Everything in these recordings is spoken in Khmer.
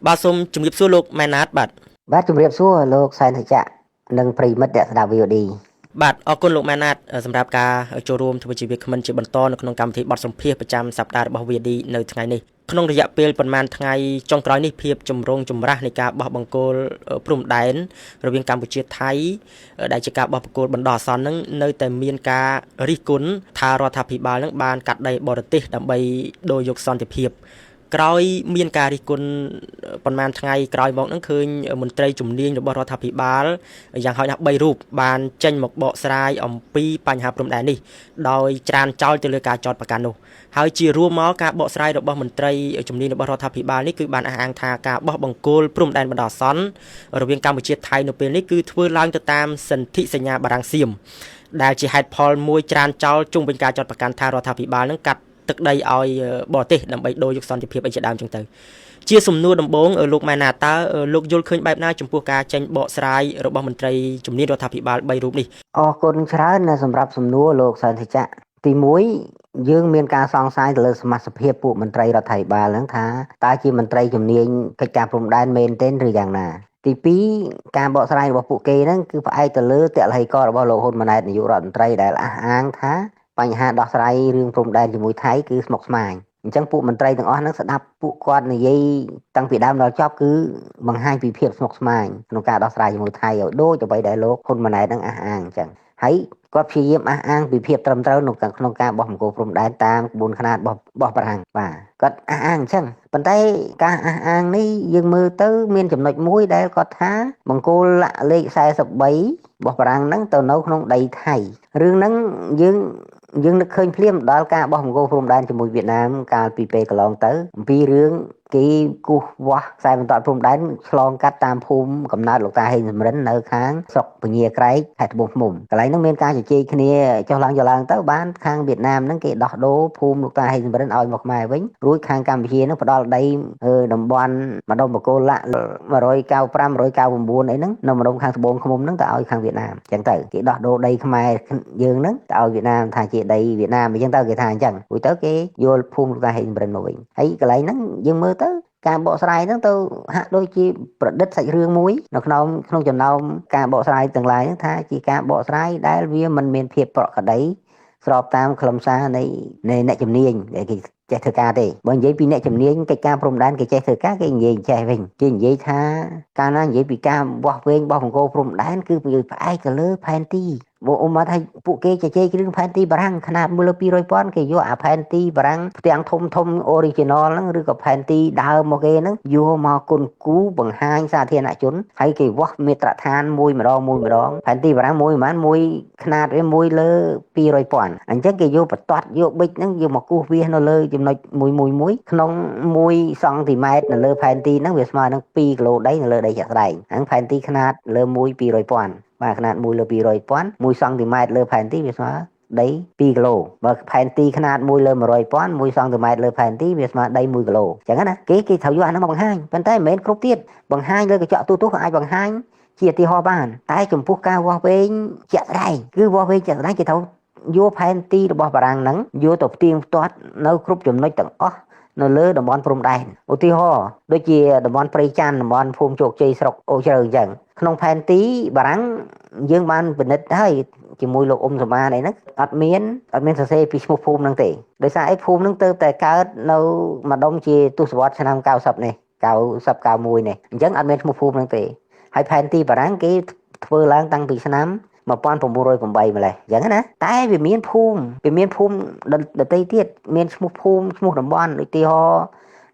បាទសូមជម្រាបសួរលោកម៉ែនណាតបាទ បាទជម្រាបសួរលោកសែនសច្ចៈនិងប្រិយមិត្តអ្នកស្ដាប់ VOD បាទអរគុណលោកម៉ែនណាតសម្រាប់ការចូលរួមធ្វើជាវាគ្មិនជាបន្តនៅក្នុងកម្មវិធីបទសម្ភាសន៍ប្រចាំសប្តាហ៍របស់ VOD នៅថ្ងៃនេះក្នុងរយៈពេលប្រមាណថ្ងៃចុងក្រោយនេះភាពចម្រូងចម្រាសនៃការបោះបង្គោលព្រំដែនរវាងកម្ពុជាថៃដែលជាការបោះបង្គោលបណ្ដោះអាសន្ននឹងនៅតែមានការរិះគន់ថារដ្ឋាភិបាលនឹងបានកាត់ដីបរទេសដើម្បីដូរយកសន្តិភាពក្រោយមានការរិះគន់ប្រមាណថ្ងៃក្រោយមកនឹងឃើញមន្ត្រីជំនាញរបស់រដ្ឋាភិបាលយ៉ាងហោចណាស់3រូបបានចេញមកបកស្រាយអំពីបញ្ហាព្រំដែននេះដោយច្រានចោលទៅលើការចោទប្រកាន់នោះហើយជារួមមកការបកស្រាយរបស់មន្ត្រីជំនាញរបស់រដ្ឋាភិបាលនេះគឺបានអះអាងថាការបោះបង្គោលព្រំដែនបណ្ដោះអាសន្នរវាងកម្ពុជាថៃនៅពេលនេះគឺធ្វើឡើងទៅតាមសន្ធិសញ្ញាបារាំងសៀមដែលជាហេតុផលមួយច្រានចោលជុំវិញការចោទប្រកាន់ថារដ្ឋាភិបាលនឹងកាត់ទឹកដីឲ្យបរទេសដើម្បីដូរយកសន្តិភាពអីជាដើមចឹងទៅជាសំណួរដំបូងលោកម៉ែណាតើលោកយល់ឃើញបែបណាចំពោះការចេញបកស្រាយរបស់មន្ត្រីជំនាញរដ្ឋាភិបាល3រូបនេះ អរគុណច្រើនណាស់សម្រាប់សំណួរលោកសែនសច្ចៈទី1យើងមានការសង្ស័យទៅលើសមាជិកភាពពួកមន្ត្រីរដ្ឋាភិបាលហ្នឹងថាតើជាមន្ត្រីជំនាញកិច្ចការព្រំដែនមែនទេឬយ៉ាងណាទី2ការបកស្រាយរបស់ពួកគេហ្នឹងគឺផ្អែកទៅលើទឡ្ហីករណ៍របស់លោកហ៊ុនម៉ាណែតនាយករដ្ឋមន្ត្រីដែលអះអាងថាបញ្ហាដោះស្រាយរឿងព្រំដែនជាមួយថៃគឺស្មុគស្មាញអញ្ចឹងពួកមន្ត្រីទាំងអស់ហ្នឹងស្ដាប់ពួកគាត់និយាយតាំងពីដើមដល់ចប់គឺបង្ហាញពីភាពស្មុគស្មាញក្នុងការដោះស្រាយជាមួយថៃឲ្យដូចអ្វីដែលលោកហ៊ុនម៉ាណែតហ្នឹងអះអាងអញ្ចឹងហើយគាត់ព្យាយាមអះអាងពីភាពត្រឹមត្រូវក្នុងការបោះបង្គោលព្រំដែនតាមក្បួនខ្នាតរបស់បារាំងបាទគាត់អះអាងអញ្ចឹងប៉ុន្តែការអះអាងនេះយើងមើលទៅមានចំណុចមួយដែលគាត់ថាបង្គោលលេខ43របស់បារាំងហ្នឹងទៅនៅក្នុងដីថៃរឿងហ្នឹងយើងនឹកឃើញភ្លាមដល់ការបោះបង្គោលព្រំដែនជាមួយវៀតណាមកាលពីពេលកន្លងទៅអំពីរឿងគេគូសវាស់ខ្សែបន្ទាត់ព្រំដែនឆ្លងកាត់តាមភូមិកំណើតលោកតាហេងសំរិននៅខាងស្រុកពញាក្រែកខេត្តត្បូងឃ្មុំកន្លែងហ្នឹងមានការជជែកគ្នាចុះឡើងចុះឡើងទៅបានខាងវៀតណាមហ្នឹងគេដោះដូរភូមិលោកតាហេងសំរិនឲ្យមកខ្មែរវិញរួចខាងកម្ពុជាហ្នឹងផ្ដល់ដីតំបន់ម្ដុំបង្គោលលាក់195 199អីហ្នឹងនៅម្ដុំខាងត្បូងឃ្មុំហ្នឹងទៅឲ្យខាងវៀតណាមអញ្ចឹងទៅគេដោះដូរដីខ្មែរយើងហ្នឹងទៅឲ្យវៀតណាមថាជាដីវៀតណាមអញ្ចឹងទៅគេថាអញ្ចឹងរួចទៅគេយកភូមិលោកតាហេងសំរិនមកវិញហើយកន្លែងហ្នឹងយើងមើលទៅការបកស្រាយហ្នឹងទៅហាក់ដូចជាប្រឌិតសាច់រឿងមួយនៅក្នុងចំណោមការបកស្រាយទាំងឡាយហ្នឹងថាជាការបកស្រាយដែលវាមិនមានភាពប្រក្រតីស្របតាមខ្លឹមសារនៃអ្នកជំនាញដែលគេចេះធ្វើការទេបើនិយាយពីអ្នកជំនាញកិច្ចការព្រំដែនគេចេះធ្វើការគេនិយាយចេះវិញគេនិយាយថាកាលណានិយាយពីការវាស់វែងបោះបង្គោលព្រំដែនគឺផ្អែកទៅលើផែនទីបើអ៊ំមកថាពួកគេជជែករឿងផែនទីបារាំងຂະຫນាត1លើ200,000គេយកអាផែនទីបារាំងផ្ទាំងធំធំ original ហ្នឹងឬក៏ផែនទីដើមមកគេហ្នឹងយកមកគុណគូបង្ហាញសាធារណជនហើយគេវាស់មាត្រដ្ឋានមួយម្ដងមួយម្ដងផែនទីបារាំងមួយប្រហែលមួយຂະຫນាតវា1លើ200,000អញ្ចឹងគេយកបន្ទាត់យកប៊ិចហ្នឹងយកមកគូសវាសនៅលើចំណុចមួយមួយមួយក្នុង1សង់ទីម៉ែត្រនៅលើផែនទីហ្នឹងវាស្មើនឹង2គីឡូដីនៅលើដីជាក់ស្ដែងហ្នឹងផែនទីຂະຫນាតលើ1 200,000បាទຂະຫນាត1លើ200,000 1សង់ទីម៉ែត្រលើផែនទីវាស្មើដី2គីឡូបើផែនទីຂະຫນាត1លើ100,000 1សង់ទីម៉ែត្រលើផែនទីវាស្មើដី1គីឡូអញ្ចឹងណាគេត្រូវយកអាហ្នឹងមកបង្ហាញប៉ុន្តែមិនមែនគ្រប់ទៀតបង្ហាញលើកញ្ចក់ទូទស្សន៍ក៏អាចបង្ហាញជាឧទាហរណ៍បានតែចំពោះការវាស់វែងជាក់ស្ដែងគឺវាស់វែងជាក់ស្ដែងគេត្រូវយកផែនទីរបស់បារាំងហ្នឹងយកទៅផ្ទៀងផ្ទាត់នៅគ្រប់ចំណុចទាំងអស់នៅលើតំបន់ព្រំដែនឧទាហរណ៍ដូចជាតំបន់ព្រៃច័ន្ទតំបន់ភូមិជោគជ័យស្រុកអូជ្រៅអញ្ចឹងក្នុងផែនទីបារាំងយើងបានពិនិត្យហើយជាមួយលោកអ៊ុំសមានអីហ្នឹងអត់មានសរសេរពីឈ្មោះភូមិហ្នឹងទេដោយសារអីភូមិហ្នឹងទៅតែកើតនៅម្ដុំជាទសវត្សរ៍ឆ្នាំ90នេះ90 91នេះអញ្ចឹងអត់មានឈ្មោះភូមិហ្នឹងទេហើយផែនទីបារាំងគេធ្វើឡើងតាំងពីឆ្នាំ1908ម្លេះអញ្ចឹងណាតែវាមានភូមិវាមានភូមិដទៃទៀតមានឈ្មោះភូមិឈ្មោះតំបន់ឧទាហរណ៍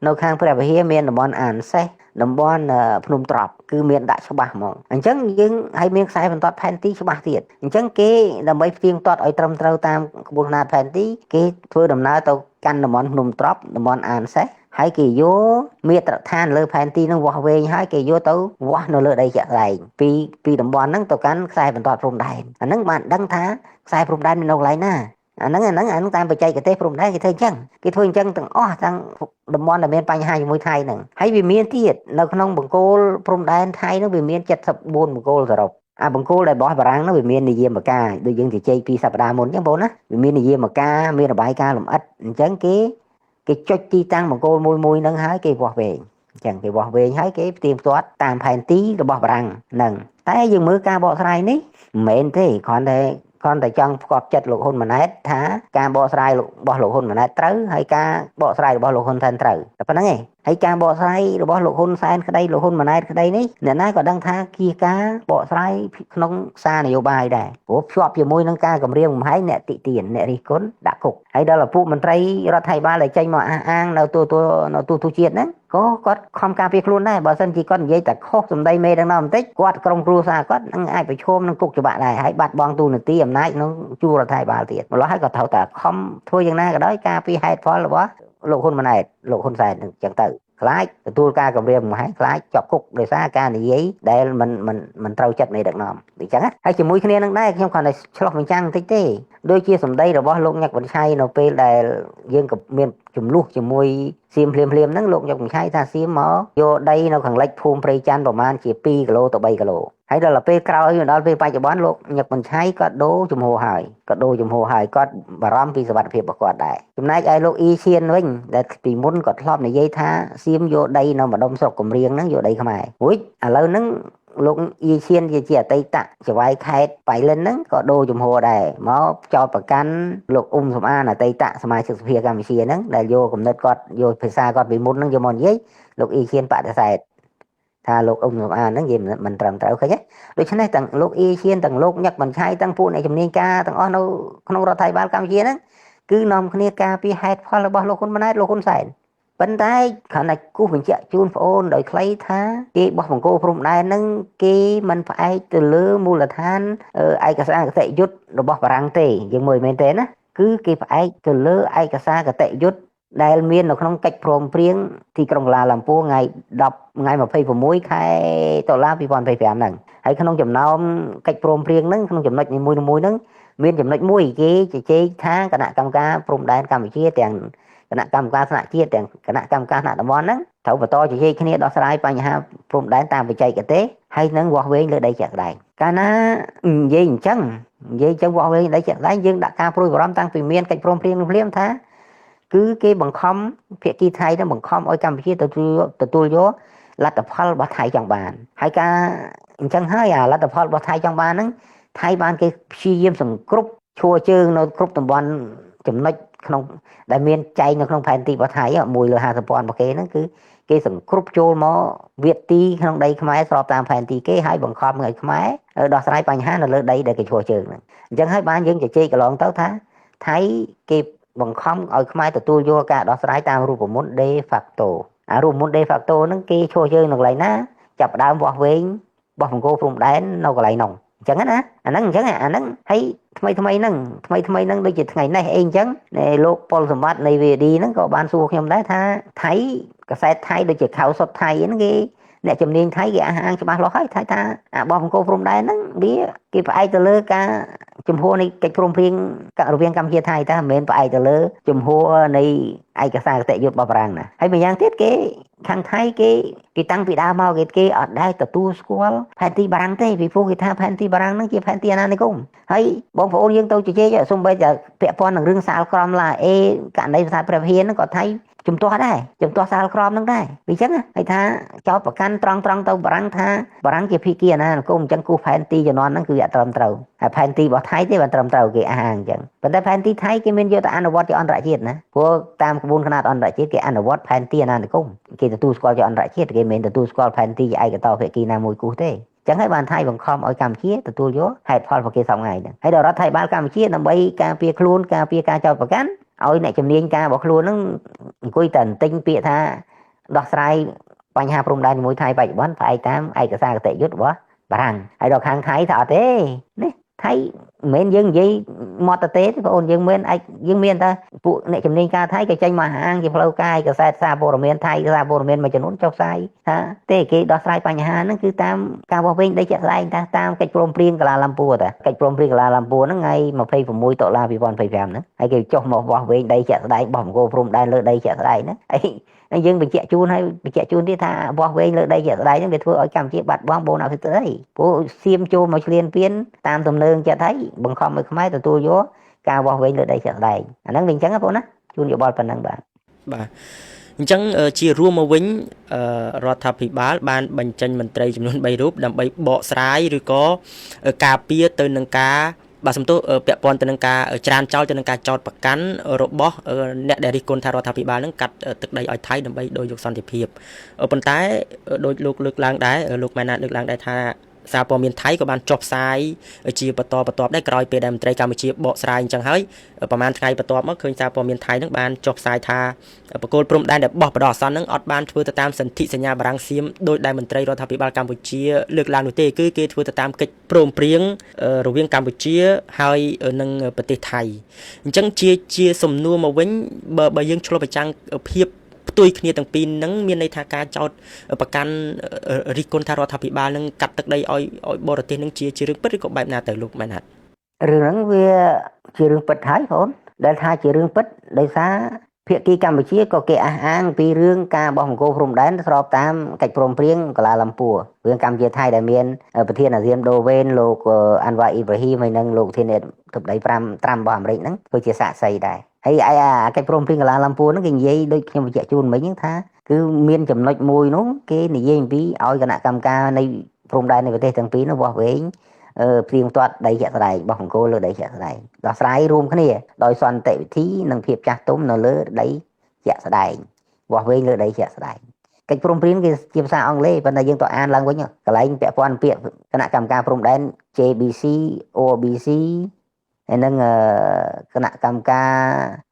នៅខាងព្រះវិហារមានតំបន់អានសេះតំបន់ភ្នំត្រប់គឺមានដាក់ច្បាស់ហ្មងអញ្ចឹងយើងឲ្យមានខ្សែបន្ទាត់ផែនទីច្បាស់ទៀតអញ្ចឹងគេដើម្បីផ្ទៀងផ្ទាត់ឲ្យត្រឹមត្រូវតាមក្បួនខ្នាតផែនទីគេធ្វើដំណើរទៅកាន់តំបន់ភ្នំត្រប់តំបន់អានសេះហើយគេយកមាត្រដ្ឋានលើផែនទីនឹងវាស់វែងហើយគេយកទៅវាស់នៅលើដីជាក់ស្ដែងពីតំបន់ហ្នឹងទៅកាន់ខ្សែបន្ទាត់ព្រំដែនអាហ្នឹងបានដឹងថាខ្សែព្រំដែនមាននៅកន្លែងណាអាហ្នឹងតាមបច្ចេកទេសព្រំដែនគេធ្វើអញ្ចឹងគេធ្វើអញ្ចឹងទាំងអស់ទាំងតំបន់ដែលមានបញ្ហាជាមួយថៃហ្នឹងហើយវាមានទៀតនៅក្នុងបង្គោលព្រំដែនថៃហ្នឹងវាមាន74បង្គោលសរុបអាបង្គោលដែលរបស់បារាំងហ្នឹងវាមាននិយមការដូចយើងជជែកពីសប្តាហ៍មុនអញ្ចឹងបងណាវាមាននិយមការមានរបាយការណ៍លម្អិតអញ្ចឹងគេ គេចុចទីតាំងបង្គោលមួយមួយហ្នឹងហើយគេវាស់វែង អញ្ចឹងគេវាស់វែងហើយគេផ្ទៀងផ្ទាត់តាមផែនទីរបស់បារាំងហ្នឹងតែយើងមើលការបកស្រាយនេះមិនមែនទេគ្រាន់តែចង់ផ្គប់ចិត្តលោកហ៊ុនម៉ាណែតថាការបកស្រាយរបស់លោកហ៊ុនម៉ាណែតត្រូវហើយការបកស្រាយរបស់លោកហ៊ុនសែនត្រូវតែប៉ុណ្្នឹងឯងហើយការបកស្រាយរបស់លោកហ៊ុនសែនក្តីលោកហ៊ុនម៉ាណែតក្តីនេះអ្នកណាក៏ដឹងថាជាការបកស្រាយក្នុងសារនយោបាយដែរព្រោះភ្ជាប់ជាមួយនឹងការគម្រាមកំហែងអ្នកតិទៀនអ្នករិះគន់ដាក់គុកហើយដល់ឪពុកមន្ត្រីរដ្ឋាភិបាលដែលចេញមកអះអាងនៅទូទូជាតិហ្នឹងក៏គាត់ខំការពារខ្លួនដែរបើសិនជាគាត់និយាយតែខុសសម្ដីមេដឹកនាំបន្តិចគាត់ក្រុមគ្រួសារគាត់នឹងអាចប្រឈមនឹងគុកច្បាប់ដែរហើយបាត់បង់ទូនាទីអំណាចក្នុងជួររដ្ឋាភិបាលទៀតម្ល៉េះហើយក៏ត្រូវតែខំធ្វើយ៉ាងណាក៏ដោយការពារហេតុផលរបស់លោកហ៊ុនម៉ាណែតលោកហ៊ុនសែននឹងចឹងទៅខ្លាចទទួលការគម្រាមកំហែងខ្លាចជាប់គុកដោយសារការនិយាយដែលមិនត្រូវចិត្តមេដឹកនាំអញ្ចឹងហើយជាមួយគ្នានឹងដែរខ្ញុំគ្រាន់តែឆ្លោះបញ្ចាំងបន្តិចទេដូចជាសម្ដីរបស់លោកញឹកវិនឆៃនៅពេលដែលយើងក៏មានចំនួនជាមួយសៀមភ្លាមហ្នឹងលោកញឹកវិនឆៃថាសៀមមកយកដីនៅខាងលិចភូមិព្រៃច័ន្ទប្រមាណជា2គីឡូទៅ3គីឡូហើយដល់ពេលក្រោយដល់ពេលបច្ចុប្បន្នលោកញឹកវិនឆៃគាត់ដូរជំហរហើយគាត់បារម្ភពីសុវត្ថិភាពរបស់គាត់ដែរចំណែកឯលោកអ៊ីឈៀនវិញដែលពីមុនគាត់ធ្លាប់និយាយថាសៀមយកដីនៅម្ដុំស្រុកកំរៀងហ្នឹងយកដីខ្មែររួចឥឡូវហ្នឹងលោកអ៊ីឈៀនជាអតីតចៅហ្វាយខេត្តបៃលិនហ្នឹងក៏ដូរជំហរដែរមកចោទប្រកាន់លោកអ៊ុំសំអានអតីតសមាជិកសភាកម្ពុជាហ្នឹងដែលយកគំនិតគាត់យកភាសាគាត់ពីមុនហ្នឹងយកមកនិយាយលោកអ៊ីឈៀនបដិសេធថាលោកអ៊ុំសំអានហ្នឹងនិយាយមិនត្រឹមត្រូវឃើញទេដូច្នេះទាំងលោកអ៊ីឈៀនទាំងលោកញឹកបញ្ឆៃទាំងពួកអ្នកជំនាញការទាំងអស់នៅក្នុងរដ្ឋាភិបាលកម្ពុជាហ្នឹងគឺនាំគ្នាការពារហេតុផលរបស់លោកហ៊ុនម៉ាណែតលោកហ៊ុនសែនប៉ុន្តែគ្រាន់តែគូសបញ្ជាក់ជូនប្អូនដោយខ្លីថាគេបោះបង្គោលព្រំដែនហ្នឹងគេមិនផ្អែកទៅលើមូលដ្ឋានឯកសារគតិយុត្តរបស់បារាំងទេយើងមើលមែនទេណាគឺគេផ្អែកទៅលើឯកសារគតិយុត្តដែលមាននៅក្នុងកិច្ចព្រមព្រៀងទីក្រុងកូឡាឡាំពួរថ្ងៃ10ថ្ងៃ26ខែតុលា2025ហ្នឹងហើយក្នុងចំណោមកិច្ចព្រមព្រៀងហ្នឹងក្នុងចំណុចនីមួយៗហ្នឹងមានចំណុចមួយគេជជែកថាគណៈកម្មការព្រំដែនកម្ពុជាទាំងគណៈកម្មការថ្នាក់ជាតិទាំងគណៈកម្មការថ្នាក់តំបន់ហ្នឹងត្រូវបន្តជជែកគ្នាដោះស្រាយបញ្ហាព្រំដែនតាមបច្ចេកទេសហើយនឹងវាស់វែងលើដីជាក់ស្ដែងកាលណានិយាយអញ្ចឹងវាស់វែងដីជាក់ស្ដែងយើងដាក់ការព្រួយបារម្ភតាំងពីមានកិច្ចព្រមព្រៀងភ្លាមថាគឺគេបង្ខំភាគីថៃហ្នឹងបង្ខំឲ្យកម្ពុជាទទួលយកលទ្ធផលរបស់ថៃចង់បានហើយការអញ្ចឹងហើយអាលទ្ធផលរបស់ថៃចង់បានហ្នឹងថៃបានគេព្យាយាមសង្គ្រប់ឈួរជើងនៅគ្រប់តំបន់ចំណុចក្នុងដែលមានចែងនៅក្នុងផែនទីរបស់ថៃ1លើ50,000របស់គេហ្នឹងគឺគេសង្គ្រប់ចូលមកវាទីក្នុងដីខ្មែរស្របតាមផែនទីគេហើយបង្ខំឲ្យខ្មែរដោះស្រាយបញ្ហានៅលើដីដែលគេឈួរជើងហ្នឹងអញ្ចឹងហើយបានយើងជជែកកន្លងទៅថាថៃគេបង្ខំឲ្យខ្មែរទទួលយកការដោះស្រាយតាមរូបមន្ត de facto អារូបមន្ត de facto ហ្នឹងគេឈួរជើងនៅកន្លែងណាចាប់ដើមវាស់វែងបោះបង្គោលព្រំដែននៅកន្លែងនោះអញ្ចឹងណាអាហ្នឹងអញ្ចឹងអាហ្នឹងហើយថ្មីហ្នឹងដូចជាថ្ងៃនេះអីអញ្ចឹងលោកប៉ុលសម្បត្តិនៃ VD ហ្នឹងក៏បានសួរខ្ញុំដែរថាថៃកាសែតថៃដូចជាខៅសុតថៃហ្នឹងគេអ្នកជំនាញថៃគេអះអាងច្បាស់លាស់ហើយថាអាបោះបង្គោលព្រំដែនហ្នឹងវាគេផ្អែកទៅលើការជំហរនៃកិច្ចព្រមព្រៀងរវាងកម្ពុជាថៃតែមិនមែនផ្អែកទៅលើជំហរនៃឯកសារគតិយុត្តរបស់បារាំងណាហើយម្យ៉ាងទៀតគេខាងថៃគេតាំងពីដើមមកគេអត់ដែលទទួលស្គាល់ផែនទីបារាំងទេពីព្រោះគេថាផែនទីបារាំងហ្នឹងជាផែនទីអាណានិគមហើយបងប្អូនយើងទៅជជែកសូម្បីតែពាក់ព័ន្ធនឹងរឿងសាលក្រមឡាអេករណីប្រាសាទព្រះវិហារហ្នឹងក៏ថៃជំទាស់ដែរជំទាស់សាលក្រមហ្នឹងដែរវាអញ្ចឹងហើយថាចោទប្រកាន់ត្រង់ទៅបារាំងថាបារាំងជាភាគីអាណានិគមអញ្ចឹងគូសផែនទីជំនាន់ហ្នឹងគឺអត់ត្រឹមត្រូវហើយផែនទីរបស់ថៃទេបានត្រឹមត្រូវគេអះអាងអញ្ចឹងប៉ុន្តែផែនទីថៃគេមានយកទៅអនុវត្តជាអន្តរជាតិណាព្រោះតាមក្បួនខ្នាតអន្តរជាតិគេអនុវត្តផែនទីអាណានិគមគេទទួលស្គាល់ជាអន្តរជាតិគេមិនទទួលស្គាល់ផែនទីឯកតោភាគីណាមួយគូសទេចឹងហើយបានថៃបង្ខំឲ្យកម្ពុជាទទួលយកហេតុផលរបស់គេសពថ្ងៃហ្នឹងហើយដល់រដ្ឋាភិបាលកម្ពុជាដើម្បីការពារខ្លួនការពារការចោទប្រកាន់ឲ្យអ្នកជំនាញការរបស់ខ្លួនហ្នឹងអង្គុយតែទិញពាក្យថាដោះស្រាយបញ្ហាព្រំដែនជាមួយថៃបច្ចុប្បន្នផ្អែកតាមឯកសារគតិយុត្តរបស់បារាំងហើយដល់ខាងថៃថាអត់ទេនេះថៃមិនមែនយើងនិយាយមកតទេបងអូនយើងមានឯកយើងមានតែពួកអ្នកជំនាញការថៃគេចេញមកហាងជាផ្លូវការឯកសារសារព័ត៌មានថៃសារព័ត៌មានមួយចំនួនចុះផ្សាយថាទេគេដោះស្រាយបញ្ហាហ្នឹងគឺតាមការវាស់វែងដីជាក់ស្ដែងតាមកិច្ចព្រមព្រៀងកាឡាឡាំពួរតាកិច្ចព្រមព្រៀងកាឡាឡាំពួរហ្នឹងថ្ងៃ26តុលា2025ហ្នឹងហើយគេចុះមកវាស់វែងដីជាក់ស្ដែងបោះបង្គោលព្រំដែនលើដីជាក់ស្ដែងហ្នឹងហើយយើងបញ្ជាក់ជូនហើយបញ្ជាក់ជូនទៀតថាវាស់វែងលើដីជាក់ស្ដែងហ្នឹងវាធ្វើឲ្យកម្ពុជាបាត់បង់បូនអភិសិទ្ធអីព្រោះសៀមចូលមកឈ្លានពានតាមទំនើងចិត្តហើយបង្ខំឲ្យខ្មែរទទួលយកការវាស់វែងលើដីជាក់ស្ដែងអាហ្នឹងវាអញ្ចឹងណាបងណាជូនយោបល់ប៉ុណ្ណឹងបាទបាទ អញ្ចឹងជារួមមកវិញរដ្ឋាភិបាលបានបញ្ចេញមន្ត្រីចំនួន3រូបដើម្បីបកស្រាយឬក៏ការពារទៅនឹងការបាទសំទោសពាក់ព័ន្ធទៅនឹងការច្រានចោលទៅនឹងការចោទប្រកាន់របស់អ្នកដែលរិះគន់ថារដ្ឋាភិបាលនឹងកាត់ទឹកដីឲ្យថៃដើម្បីដូរយកសន្តិភាពប៉ុន្តែដោយលោកលើកឡើងដែរលោកម៉ែណាតលើកឡើងដែរថាសារព័ត៌មានថៃក៏បានចុះផ្សាយជាបន្តបន្ទាប់ដែរក្រោយពេលដែលមន្ត្រីកម្ពុជាបកស្រាយអញ្ចឹងហើយប្រហែលថ្ងៃបន្ទាប់មកឃើញសារព័ត៌មានថៃនឹងបានចុះផ្សាយថាបកគលព្រំដែនដែលបោះបដោះអាសន្ននឹងអត់បានធ្វើទៅតាមសន្ធិសញ្ញាបារាំងសៀមដោយដែលមន្ត្រីរដ្ឋាភិបាលកម្ពុជាលើកឡើងនោះទេគឺគេធ្វើទៅតាមកិច្ចព្រមព្រៀងរវាងកម្ពុជាហើយនិងប្រទេសថៃអញ្ចឹងជាសំណួរមកវិញបើយើងឆ្លុះបញ្ចាំងភាពផ្ទុយគ្នាទាំងពីរនឹងមានន័យថាការចោទប្រកាន់រិះគន់ថារដ្ឋាភិបាលនឹងកាត់ទឹកដីឲ្យបរទេសនឹងជារឿងពិតឬក៏បែបណាទៅលោកម៉ែនហាត់រឿងហ្នឹងវាជារឿងពិតហើយបងដែលថាជារឿងពិតដោយសារភាគីកម្ពុជាក៏គេអះអាងពីរឿងការបោះបង្គោលព្រំដែនស្របតាមកិច្ចព្រមព្រៀងកាឡាឡាំពួររឿងកម្ពុជាថៃដែលមានប្រធានអាស៊ានដូវេនលោកអាន់វ៉ាអ៊ីប្រាហ៊ីមហើយនិងលោកធានាធិបតីត្រាំរបស់អាមេរិកហ្នឹងគឺជាសាក្សីដែរហើយអាកិច្ចព្រមព្រៀងកាឡាឡាំពួរហ្នឹងគេនិយាយដូចខ្ញុំបញ្ជាក់ជូនមិញហ្នឹងថាគឺមានចំណុចមួយនោះគេនិយាយអំពីឲ្យគណៈកម្មការនៃព្រំដែននៃប្រទេសទាំងពីរនោះវាស់វែងព្រៀងទាត់ដីជាក់ស្ដែងបោះបង្គោលលើដីជាក់ស្ដែងដោះស្រាយរួមគ្នាដោយសន្តិវិធីនិងភាពចាស់ទុំនៅលើដីជាក់ស្ដែងវាស់វែងលើដីជាក់ស្ដែងកិច្ចព្រមព្រៀងគេជាភាសាអង់គ្លេសប៉ុន្តែយើងទៅអានឡើងវិញកន្លែងពាក់ព័ន្ធពាក្យគណៈកម្មការព្រំដែន JBC OBC ហើយនឹងគណៈកម្មការ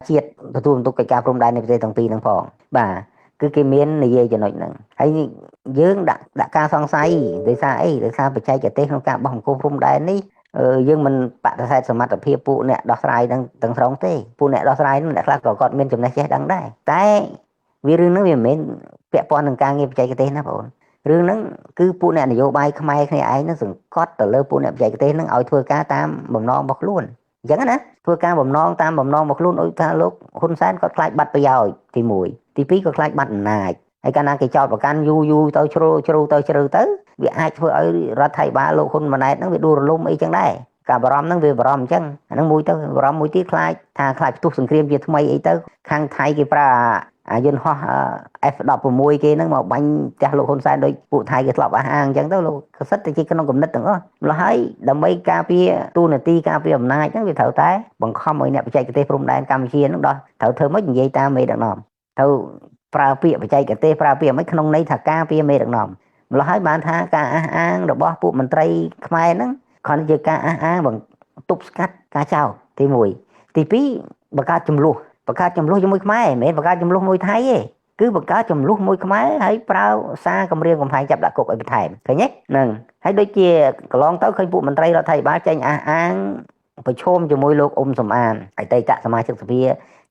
ជាតិទទួលបន្ទុកកិច្ចការព្រំដែននៃប្រទេសទាំងពីរហ្នឹងផងបាទគឺគេមាននិយាយចំណុចហ្នឹងហើយយើងដាក់ការសង្ស័យដោយសារអីដោយសារបច្ចេកទេសក្នុងការបោះបង្គោលព្រំដែននេះយើងមិនបដិសេធសមត្ថភាពពួកអ្នកដោះស្រាយហ្នឹងទាំងស្រុងទេពួកអ្នកដោះស្រាយហ្នឹងអ្នកខ្លះក៏គាត់មានចំណេះចេះដឹងដែរតែវារឿងហ្នឹងវាមិនមែនពាក់ព័ន្ធនឹងការងារបច្ចេកទេសណាបងរឿងហ្នឹងគឺពួកអ្នកនយោបាយខ្មែរគ្នាឯងហ្នឹងសង្កត់ទៅលើពួកអ្នកបច្ចេកទេសហ្នឹងឲ្យធ្វើការតាមបំណងរបស់ខ្លួនអញ្ចឹងណាធ្វើការបំណងតាមបំណងរបស់ខ្លួនដូចថាលោកហ៊ុនសែនគាត់ខ្លាចបាត់ប្រយោជន៍ទី1ទី2ក៏ខ្លាចបាត់អំណាចហើយកាលណាគេចោទប្រកាន់យូរយូរទៅជ្រុលជ្រុលទៅជ្រៅទៅវាអាចធ្វើឲ្យរដ្ឋាភិបាលលោកហ៊ុនម៉ាណែតហ្នឹងវាដួលរលំអីចឹងដែរការបារម្ភហ្នឹងវាបារម្ភអញ្ចឹងអាហ្នឹងមួយទៅបារម្ភមួយទៀតខ្លាចថាខ្លាចផ្ទុះសង្គ្រាមជាថ្មីអីទៅខាងថៃគេប្រើអាយន្តហោះ F16 គេហ្នឹងមកបាញ់ផ្ទះលោកហ៊ុនសែនដោយពួកថៃគេធ្លាប់អះអាងអញ្ចឹងទៅលោកក៏សិតតែជាក្នុងគំនិតទាំងអស់ម្ល៉េះហើយដើម្បីការពារទូនាទីការពារអំណាចហ្នឹងវាត្រូវតែបង្ខំឲ្យអ្នកបច្ចេកទេសព្រំដែនកម្ពុជាហ្នឹងដោះត្រូវធ្វើម៉េចនិយាយតាមមេដឹកនាំត្រូវប្រើពាក្យបច្ចេកទេសប្រើពាក្យម៉េចក្នុងន័យថាការពារមេដឹកនាំម្ល៉េះហើយបានថាការអះអាងរបស់ពួកមន្ត្រីខ្មែរហ្នឹងគ្រាន់តែជាការអះអាងបង្ទប់ស្កាត់ការចោទទី1ទី2បង្កើតចំនួនបង្កើតចំនួនជាមួយខ្មែរមិនមែនបង្កើតចំនួនមួយថៃទេគឺបង្កើតចំនួនមួយខ្មែរហើយប្រើសារគម្រាមកំហែងចាប់ដាក់គុកឲ្យបន្ថែមឃើញទេហ្នឹងហើយដូចជាកន្លងទៅឃើញពួកមន្ត្រីរដ្ឋាភិបាលចេញអះអាងប្រឈមជាមួយលោកអ៊ុំសំអានអតីតសមាជិកសភា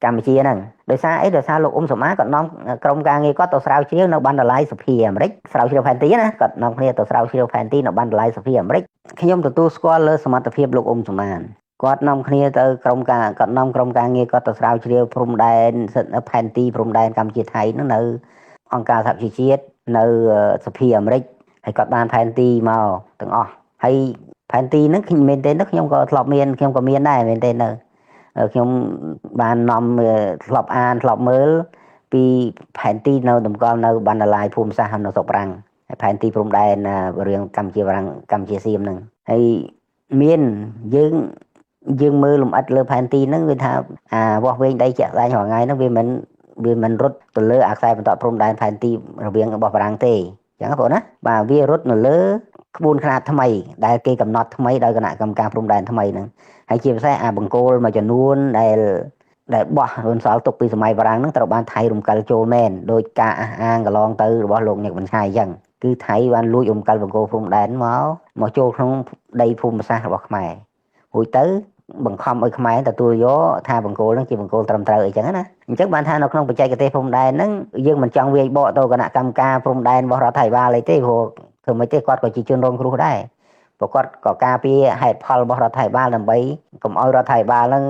កម្ពុជាហ្នឹងដោយសារអីដោយសារលោកអ៊ុំសំអានគាត់នាំក្រុមការងារគាត់ទៅស្រាវជ្រាវនៅបណ្ណាល័យសភាអាមេរិកស្រាវជ្រាវផែនទីណាគាត់នាំគ្នាទៅស្រាវជ្រាវផែនទីនៅបណ្ណាល័យសភាអាមេរិកខ្ញុំទទួលស្គាល់លើសមត្ថភាពលោកអ៊ុំសំអានគាត់នាំគ្នាទៅក្រុមការគាត់នាំក្រុមការងារគាត់ទៅស្រាវជ្រាវព្រំដែនផែនទីព្រំដែនកម្ពុជាថៃហ្នឹងនៅអង្គការសហប្រជាជាតិនៅសភាអាមេរិកហើយគាត់បានផែនទីមកទាំងអស់ហើយផែនទីហ្នឹងខ្ញុំមែនទេទៅខ្ញុំក៏ធ្លាប់មានខ្ញុំក៏មានដែរមែនទេនៅខ្ញុំបាននាំធ្លាប់អានធ្លាប់មើលពីផែនទីនៅតម្កល់នៅបណ្ណាល័យភូមិសាស្ត្រនៅស្រុកបារាំងហើយផែនទីព្រំដែនរឿងកម្ពុជាបារាំងកម្ពុជាសៀមហ្នឹងហើយមានយើងមើលលម្អិតលើផែនទីហ្នឹងវាថាអាវាស់វែងដីជាក់ស្ដែងរាល់ថ្ងៃហ្នឹងវាមិនរត់ទៅលើអាខ្សែបន្ទាត់ព្រំដែនផែនទីរវាងរបស់បារាំងទេអញ្ចឹងបងណាបាទវារត់នៅលើក្បួនខ្នាតថ្មីដែលគេកំណត់ថ្មីដោយគណៈកម្មការព្រំដែនថ្មីហ្នឹងហើយជាពិសេសអាបង្គោលមួយចំនួនដែលបោះរំសល់ទុកពីសម័យបារាំងហ្នឹងត្រូវបានថៃរំកិលចូលមែនដោយការអះអាងកន្លងទៅរបស់លោកញឹកបញ្ឆៃអញ្ចឹងគឺថៃបានលួចរំកិលបង្គោលព្រំដែនមកចូលក្នុងដីភូមិសាស្ត្ររបស់ខ្មែររួចទៅបង្ខំឲ្យខ្មែរទទួលយកថាបង្គោលហ្នឹងជាបង្គោលត្រឹមត្រូវអីចឹងណាអញ្ចឹងបានថានៅក្នុងបច្ចេកទេសព្រំដែនហ្នឹងយើងមិនចង់វាយបកទៅគណៈកម្មការព្រំដែនរបស់រដ្ឋាភិបាលអីទេព្រោះធ្វើម៉េចទេគាត់ក៏ជាជនរងគ្រោះដែរព្រោះគាត់ក៏ការពារហេតុផលរបស់រដ្ឋាភិបាលដើម្បីកុំឲ្យរដ្ឋាភិបាលហ្នឹង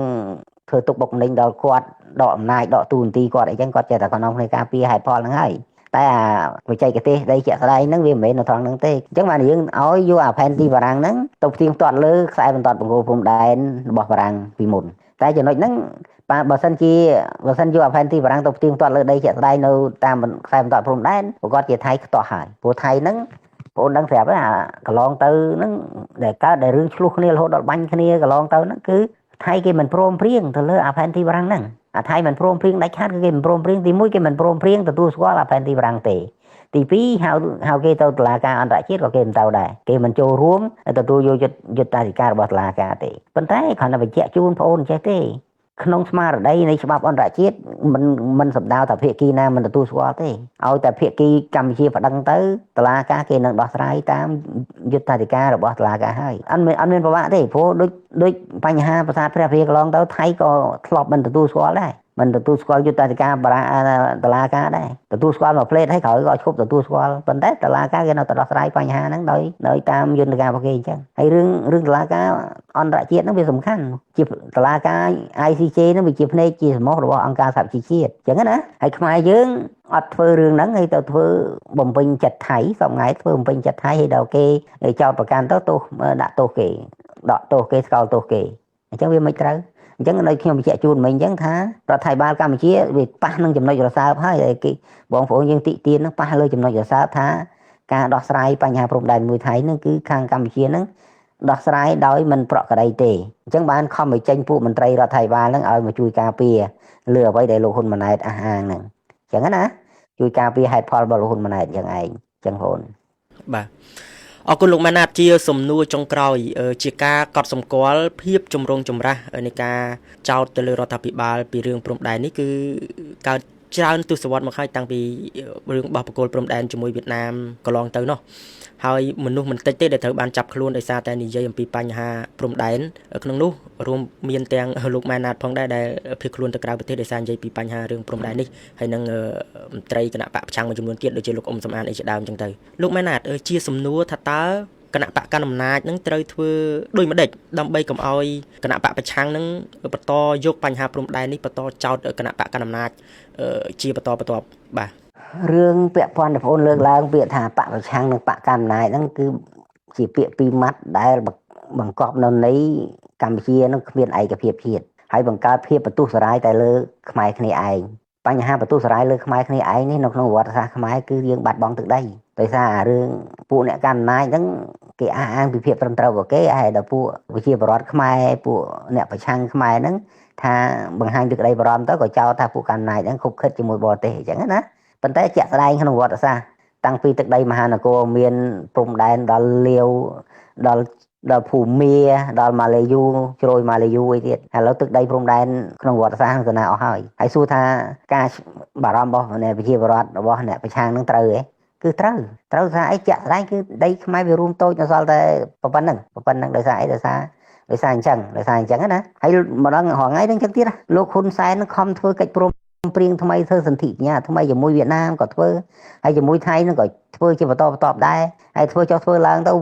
ធ្វើទុកបុកម្នេញដល់គាត់ដកអំណាចដកទូនាទីគាត់អីចឹងគាត់ចេះតែគាត់នាំគ្នាការពារហេតុផលហ្នឹងហើយ តែអាបច្ចេកទេសដីជាក់ស្ដែងហ្នឹងវាមិនមែននៅត្រង់ហ្នឹងទេអញ្ចឹងបានយើងឲ្យយកអាផែនទីបារាំងហ្នឹងទៅផ្ទៀងផ្ទាត់លើខ្សែបន្ទាត់បង្គោលព្រំដែនរបស់បារាំងពីមុនតែចំណុចហ្នឹងបាទបើសិនយកអាផែនទីបារាំងទៅផ្ទៀងផ្ទាត់លើដីជាក់ស្ដែងនៅតាមខ្សែបន្ទាត់ព្រំដែនប្រកាសជាថៃខ្ទាស់ហើយព្រោះថៃហ្នឹងបងដឹងស្រាប់ហើយអាកន្លងទៅហ្នឹងដែលកើតដែលរឿងឆ្លោះគ្នារហូតដល់បាញ់គ្នាកន្លងទៅហ្នឹងគឺថៃគេមិនព្រមព្រៀងទៅលើអាផែនទីបារាំងហ្នឹងអាថៃមិនព្រមព្រៀងដាច់ខាតគឺគេមិនព្រមព្រៀងទី1គេមិនព្រមព្រៀងទទួលស្គាល់អាផែនទីបារាំងទេទី2ហៅគេទៅតុលាការអន្តរជាតិក៏គេមិនទៅដែរគេមិនចូលរួមទទួលយកយុទ្ធសាស្ត្ររបស់តុលាការទេប៉ុន្តែគ្រាន់តែបញ្ជាក់ជូនបងអូនចេះទេក្នុងស្មារតីនៃច្បាប់អន្តរជាតិមិនសម្ដៅថាភាគីណាមិនទទួលស្គាល់ទេឲ្យតែភាគីកម្ពុជាប្តឹងទៅតុលាការគេនឹងដោះស្រាយតាមយុទ្ធសាស្ត្ររបស់តុលាការហើយអត់មានប្រវត្តិទេព្រោះដូចបញ្ហាប្រាសាទព្រះវិហារកន្លងទៅថៃក៏ធ្លាប់មិនទទួលស្គាល់ដែរមិនទទួលស្គាល់យុទ្ធសាស្ត្រតុលាការដែរទទួលស្គាល់មួយផ្លេតហើយក្រោយក៏ឈប់ទទួលស្គាល់ប៉ុន្តែតុលាការគេនៅតែដោះស្រាយបញ្ហាហ្នឹងដោយតាមយន្តការរបស់គេអញ្ចឹងហើយរឿងតុលាការអន្តរជាតិហ្នឹងវាសំខាន់ជាតុលាការ ICJ ហ្នឹងវាជាភ្នែកជាសមោះរបស់អង្គការសហប្រជាជាតិអញ្ចឹងណាហើយខ្មែរយើងអត់ធ្វើរឿងហ្នឹងហើយទៅធ្វើបំពេញចិត្តថៃសប្ងៃធ្វើបំពេញចិត្តថៃហើយដល់គេចោទប្រកាន់ទៅទោសដាក់ទោសគេដកទោសគេស្កល់ទោសគេអញ្ចឹងវាមិនត្រូវអញ្ចឹងនៅខ្ញុំបញ្ជាក់ជូនមិញអញ្ចឹងថារដ្ឋាភិបាលកម្ពុជាវាប៉ះនឹងចំណុចរសើបហើយគេបងប្អូនយើងតិទៀននឹងប៉ះលើចំណុចរសើបថាការដោះស្រាយបញ្ហាព្រំដែនមួយថៃនឹងគឺខាងកម្ពុជានឹងដោះស្រាយដោយមិនប្រក្រតីទេអញ្ចឹងបានខំឲ្យចេញពួកមន្ត្រីរដ្ឋាភិបាលនឹងឲ្យមកជួយការពារលើអ្វីដែលលោកហ៊ុនម៉ាណែតអះអាងហ្នឹងអញ្ចឹងណាជួយការពារហេតុផលរបស់លោកហ៊ុនម៉ាណែតអញ្ចឹងឯងអញ្ចឹងបងបាទអរគុណលោកម៉ាណាតជាសំណួរចុងក្រោយជាការកត់សម្គាល់ភាពចម្រូងចម្រាសនៃការចោទទៅលើរដ្ឋាភិបាលពីរឿងព្រំដែននេះគឺកើតច្រើនទសវត្សរ៍មកហើយតាំងពីរឿងបោះបង្គោលព្រំដែនជាមួយវៀតណាមកន្លងទៅនោះហើយមនុស្សមិនតិចទេដែលត្រូវបានចាប់ខ្លួនដោយសារតែនិយាយអំពីបញ្ហាព្រំដែនក្នុងនោះរួមមានទាំងលោកម៉ែណាតផងដែរដែលភៀសខ្លួនទៅក្រៅប្រទេសដោយសារនិយាយពីបញ្ហារឿងព្រំដែននេះហើយនឹងមន្ត្រីគណៈបកប្រឆាំងមួយចំនួនទៀតដូចជាលោកអ៊ុំសំអានអីជាដើមចឹងទៅលោកម៉ែណាតជាសំណួរថាតើគណៈបកកណ្ដាលអំណាចនឹងត្រូវធ្វើដូចម្ដេចដើម្បីកុំឲ្យគណៈបកប្រឆាំងនឹងបន្តយកបញ្ហាព្រំដែននេះបន្តចោទគណៈបកកណ្ដាលអំណាចជាបន្តបន្ទាប់បាទរឿងពាក់ព័ន្ធបងប្អូនលើកឡើងពាក្យថាបកប្រឆាំងនិងបកកណ្ដាលអំណាចហ្នឹងគឺជាពាក្យពីរម៉ាត់ដែលបង្កប់នៅនៃកម្ពុជានឹងគ្មានឯកភាពជាតិហើយបង្កើតភាពបន្ទុះសារាយតែលើខ្មែរគ្នាឯងបញ្ហាបន្ទុះសារាយលើខ្មែរគ្នាឯងនេះនៅក្នុងប្រវត្តិសាស្ត្រខ្មែរគឺយើងបាត់បង់ទឹកដីដោយសារអារឿងពួកអ្នកកាន់អំណាចហ្នឹងគេអះអាងពីភាពត្រឹមត្រូវរបស់គេហើយដល់ពួកប្រជាពលរដ្ឋខ្មែរពួកអ្នកប្រឆាំងខ្មែរហ្នឹងថាបង្ហាញពីក្តីបារម្ភទៅក៏ចោទថាពួកកាន់អំណាចហ្នឹងខុបខិតជាមួយបរទេសអញ្ចឹងណាប៉ុន្តែជាក់ស្ដែងក្នុងប្រវត្តិសាស្ត្រតាំងពីទឹកដីមហានគរមានព្រំដែនដល់លាវដល់ភូមាដល់ម៉ាឡេយូជ្រោយម៉ាឡេយូអីទៀតឥឡូវទឹកដីព្រំដែនក្នុងប្រវត្តិសាស្ត្រហ្នឹងទៅណាអស់ហើយហើយសួរថាការបារម្ភរបស់អ្នកប្រជាពលរដ្ឋរបស់អ្នកប្រឆាំងហ្នឹងត្រូវទេគឺត្រូវថាអីជាក់ស្ដែងគឺដីខ្មែរវារួមតូចនៅសល់តែប៉ុណ្្នឹងដោយសារអីដោយសារអញ្ចឹងដោយសារអញ្ចឹងណាហើយម្ដងរាល់ថ្ងៃហ្នឹងអញ្ចឹងទៀតលោកហ៊ុនសែនខំធ្វើកិច្ចព្រមព្រៀងថ្មីធ្វើសន្ធិសញ្ញាថ្មីជាមួយវៀតណាមក៏ធ្វើហើយជាមួយថៃហ្នឹងក៏ធ្វើជាបន្តបន្ទាប់ដែរហើយធ្វើចុះធ្វើឡើងទៅ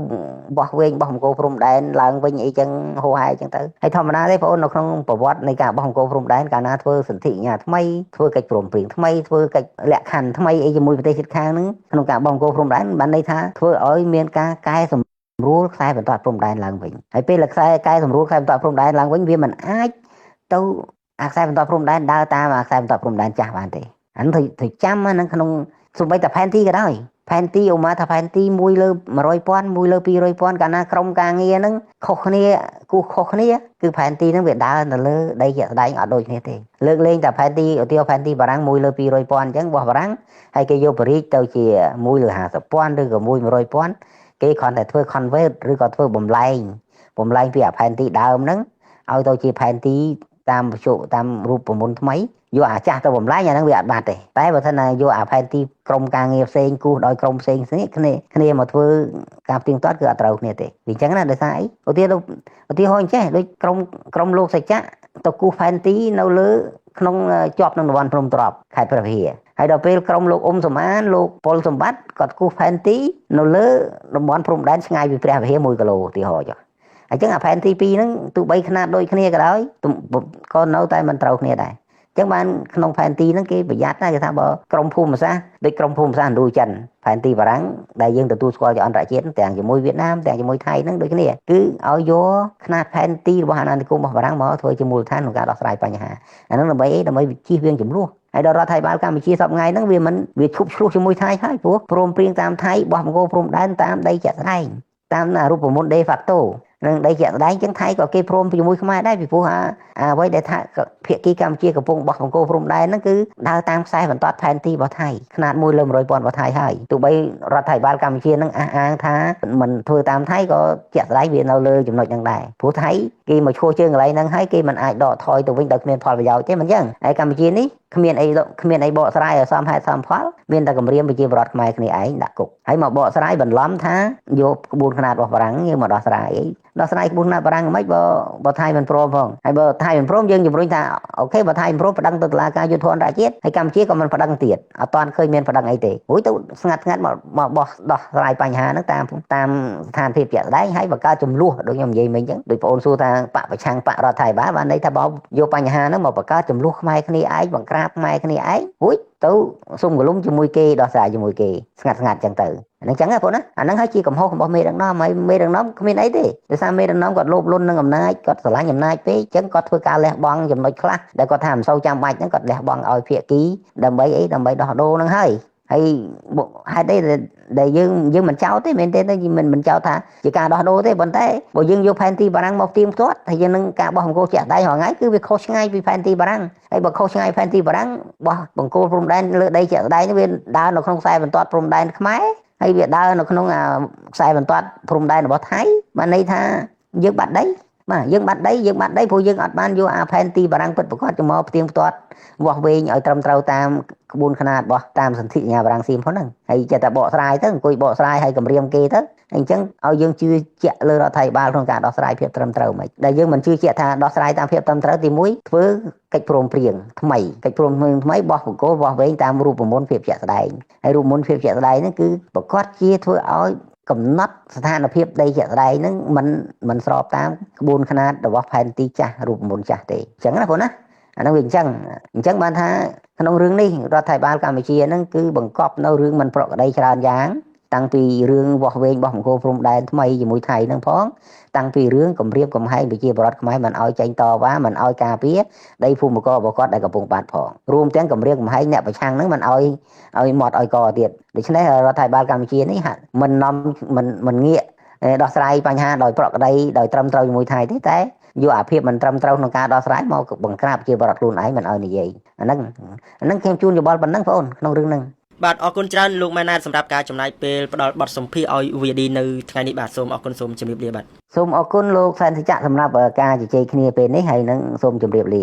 បោះវែងបោះបង្គោលព្រំដែនឡើងវិញអីចឹងហោហែចឹងទៅហើយធម្មតាទេបងអូននៅក្នុងប្រវត្តិនៃការបោះបង្គោលព្រំដែនកាលណាធ្វើសន្ធិសញ្ញាថ្មីធ្វើកិច្ចព្រមព្រៀងថ្មីធ្វើកិច្ចលក្ខខណ្ឌថ្មីអីជាមួយប្រទេសជិតខាងហ្នឹងក្នុងការបោះបង្គោលព្រំដែនបានន័យថាធ្វើឲ្យមានការកែសម្រួលខ្សែបន្ទាត់ព្រំដែនឡើងវិញហើយពេលខ្សែកែសម្រួលខ្សែបន្ទាត់ព្រំដែនឡើងវិញវាមិនអាចទៅអាខ្សែបន្ទាត់ព្រំដែនដើរតាមអាខ្សែបន្ទាត់ព្រំដែនចាស់បានទេអានោះត្រូវចាំហ្នឹងក្នុងសូម្បីតែផែនទីក៏ដោយផែនទីឧមាថាផែនទី1លើ100,000 1លើ200,000កាលណាក្រុមការងារហ្នឹងខុសគ្នាគូសខុសគ្នាគឺផែនទីហ្នឹងវាដើរនៅលើដីជាក់ស្ដែងអត់ដូចគ្នាទេលើកលែងតែផែនទីឧទាហរណ៍ផែនទីបារាំង1លើ200,000អញ្ចឹងរបស់បារាំងហើយគេយកបរិយាទៅជា1លើ50,000ឬក៏1 100,000គេគ្រាន់តែធ្វើ convert ឬក៏ធ្វើបំលែងពីអាផែនទីដើមហ្នឹងឲ្យទៅជាផែនទីតាមវត្ថុតាមរូបមន្តថ្មីយកអាចាស់ទៅបំលែងអាហ្នឹងវាអត់បាត់ទេតែបើថាណាយកអាផែនទីក្រុមការងារផ្សេងគូសដោយក្រុមផ្សេងគ្នាគ្នាមកធ្វើការផ្ទៀងផ្ទាត់គឺអត់ត្រូវគ្នាទេវាអញ្ចឹងណាដោយសារអីឧទាហរណ៍អញ្ចេះដូចក្រុមលោកសច្ចៈទៅគូសផែនទីនៅលើក្នុងជាប់នឹងតំបន់ភ្នំទ្របខេត្តព្រះវិហារហើយដល់ពេលក្រុមលោកអ៊ុំសំអានលោកប៉ុលសម្បត្តិគាត់គូសផែនទីនៅលើតំបន់ព្រំដែនឆ្ងាយពីព្រះវិហារ1គីឡូឧទាហរណ៍ចុះអញ្ចឹងអាផែនទី2ហ្នឹងទោះបីខ្នាតដូចគ្នាក៏ដោយក៏នៅតែមិនត្រូវគ្នាដែរ ចឹងបានក្នុងផែនទីហ្នឹងគេប្រយ័ត្នណាគេថាបើក្រមភូមិសាស្ត្រដូចក្រមភូមិសាស្ត្រឥណ្ឌូចិនផែនទីបារាំងដែលយើងទទួលស្គាល់ជាអន្តរជាតិទាំងជាមួយវៀតណាមទាំងជាមួយថៃហ្នឹងដូចគ្នាគឺឲ្យយកខ្នាតផែនទីរបស់អាណានិគមរបស់បារាំងមកធ្វើជាមូលដ្ឋានក្នុងការដោះស្រាយបញ្ហាអាហ្នឹងដើម្បីអីដើម្បីជៀសវាងចំនួនហើយដល់រដ្ឋាភិបាលកម្ពុជាសប្តាហ៍ថ្ងៃហ្នឹងវាមិនវាឈប់ឆ្លោះជាមួយថៃហើយព្រោះព្រមព្រៀងតាមថៃបោះបង្គោលព្រំដែនតាមដីជាក់ស្ដែងតាមរូបមន្ត de facto នឹងដីជាក់ស្ដែងចឹងថៃក៏គេព្រមជាមួយខ្មែរដែរពីព្រោះអាអ្វីដែលថាភាគីកម្ពុជាកំពុងបោះបង្គោលព្រំដែនហ្នឹងគឺដើរតាមខ្សែបន្ទាត់ផែនទីរបស់ថៃខ្នាត1លើ100,000របស់ថៃហើយទោះបីរដ្ឋាភិបាលកម្ពុជានឹងអះអាងថាមិនធ្វើតាមថៃក៏ជាក់ស្ដែងវានៅលើចំណុចហ្នឹងដែរព្រោះថៃគេមកឈួរជើងកន្លែងហ្នឹងហើយគេមិនអាចដកថយទៅវិញដោយគ្មានផលប្រយោជន៍ទេមិនចឹងហើយកម្ពុជានេះគ្មានអីបកស្រាយឲ្យសមហេតុសមផលមានតែគម្រាមប្រជាពលរដ្ឋខ្មែរគ្នាឯងដាក់គុកហើយមកបកស្រាយបន្លំថាយកក្បួនខ្នាតរបស់បារាំងយើងមកដោះស្រាយអីដោះស្រាយក្បួនខ្នាតបារាំងមិនបើថៃមិនព្រមផងហើយបើថៃមិនព្រមយើងជំរុញថាអូខេបើថៃមិនព្រមប្តឹងទៅតុលាការយុត្តិធម៌អន្តរជាតិហើយកម្ពុជាក៏មិនប្តឹងទៀតអត់តាន់ឃើញមានប្តឹងអីទេរួចទៅស្ងាត់ស្ងាត់មកបោះដោះស្រាយបញ្ហាហ្នឹងតាមស្ថានភាពជាក់ស្ដែងហើយបង្កើតចំនួនដូចខ្ញុំនិយាយមិញអញ្ចឹងដូចបងអូនសួរថាបកប្រឆាំងបករដ្ឋាភិបាលបានន័យថាបើយកបញ្ហាហ្នឹងមកបង្កើតចំនួនខ្មែរគ្នាឯងបង្ក្រាបខ្មែរគ្នាឯងរួចទៅសុំកលុំជាមួយគេដោះស្រាយជាមួយគេស្ងាត់ស្ងាត់ចឹងទៅអាហ្នឹងចឹងហ៎បងណាអាហ្នឹងហើយជាកំហុសរបស់មេដឹកនាំហើយមេដឹកនាំគ្មានអីទេដោយសារមេដឹកនាំគាត់លោភលន់នឹងអំណាចគាត់ស្រឡាញ់អំណាចពេកចឹងគាត់ធ្វើការលះបង់ចំណុចខ្លះដែលគាត់ថាមិនសូវចាំបាច់ហ្នឹងគាត់លះបង់ឲ្យភាគីដើម្បីអីដើម្បីដោះដូរហ្នឹងហើយហើយហេតុអីដែលយើងមិនចោទទេមែនទេមិនចោទថាជាការដោះដូរទេប៉ុន្តែបើយើងយកផែនទីបារាំងមកទៀងទាត់ហើយយើងនឹងការបោះបង្គោលជាក់ស្ដែងរាល់ថ្ងៃគឺវាខុសឆ្ងាយពីផែនទីបារាំងហើយបើខុសឆ្ងាយផែនទីបារាំងបោះបង្គោលព្រំដែនលើដីជាក់ស្ដែងវាដើរនៅក្នុងខ្សែបន្ទាត់ព្រំដែនខ្មែរហើយវាដើរនៅក្នុងខ្សែបន្ទាត់ព្រំដែនរបស់ថៃបានន័យថាយើងបាត់ដីបាទយើងបាត់ដីព្រោះយើងអត់បានយកអាផែនទីបារាំងពិតប្រាកដមកផ្ទៀងផ្ទាត់វាស់វែងឲ្យត្រឹមត្រូវតាមក្បួនខ្នាតរបស់តាមសន្ធិសញ្ញាបារាំងសៀមផងហ្នឹងហើយចេះតែបកស្រាយទៅអង្គុយបកស្រាយហើយគម្រាមគេទៅអញ្ចឹងឲ្យយើងជឿជាក់លើរដ្ឋាភិបាលក្នុងការដោះស្រាយភាពត្រឹមត្រូវមិនដែលយើងមិនជឿជាក់ថាដោះស្រាយតាមភាពត្រឹមត្រូវទី1ធ្វើកិច្ចព្រមព្រៀងថ្មីកិច្ចព្រមព្រៀងថ្មីបោះបង្គោលវាស់វែងតាមរូបមន្តភាពជាក់ស្ដែងហើយរូបមន្តភាពជាក់ស្ដែងហ្នឹងគឺប្រកាសជាធ្វើឲ្យកំណត់ស្ថានភាពដីជាក់ស្ដែងហ្នឹងមិនស្របតាមក្បួនខ្នាតរបស់ផែនទីចាស់រូបមន្តចាស់ទេអញ្ចឹងណាបងណាអាហ្នឹងវាអញ្ចឹងបានថាក្នុងរឿងនេះរដ្ឋាភិបាលកម្ពុជាហ្នឹងគឺបង្កប់នៅរឿងមិនប្រក្រតីច្រើនយ៉ាងតាំងពីរឿងវាស់វែងបោះបង្គោលព្រំដែនថ្មីជាមួយថៃហ្នឹងផងតាំងពីរឿងគម្រាមកំហែងប្រជាពលរដ្ឋខ្មែរមិនឲ្យចេញតវ៉ាមិនឲ្យការពារដីភូមិករបស់គាត់ដែលកំពុងបាត់ផងរួមទាំងគម្រាមកំហែងអ្នកប្រឆាំងហ្នឹងមិនឲ្យមាត់ឲ្យកទៀតដូច្នេះរដ្ឋាភិបាលកម្ពុជានេះហាក់មិននាំមិនងាកដោះស្រាយបញ្ហាដោយប្រក្រតីដោយត្រឹមត្រូវជាមួយថៃទេតែយកអាភាពមិនត្រឹមត្រូវក្នុងការដោះស្រាយមកបង្ក្រាបជាបរិបទខ្លួនឯងមិនឲ្យនិយាយអាហ្នឹងខ្ញុំជូនយោបល់ប៉ុណ្ណឹងបងអូនក្នុងរឿងហ្នឹងបាទអរគុណច្រើនលោកម៉ែនណាតសម្រាប់ការចំណាយពេលផ្ដល់បទសម្ភាសន៍ឲ្យ VD នៅថ្ងៃនេះបាទសូមអរគុណសូមជម្រាបលាបាទសូមអរគុណលោកសែនសច្ចៈសម្រាប់ការជជែកគ្នាពេលនេះហើយនឹងសូមជម្រាបលា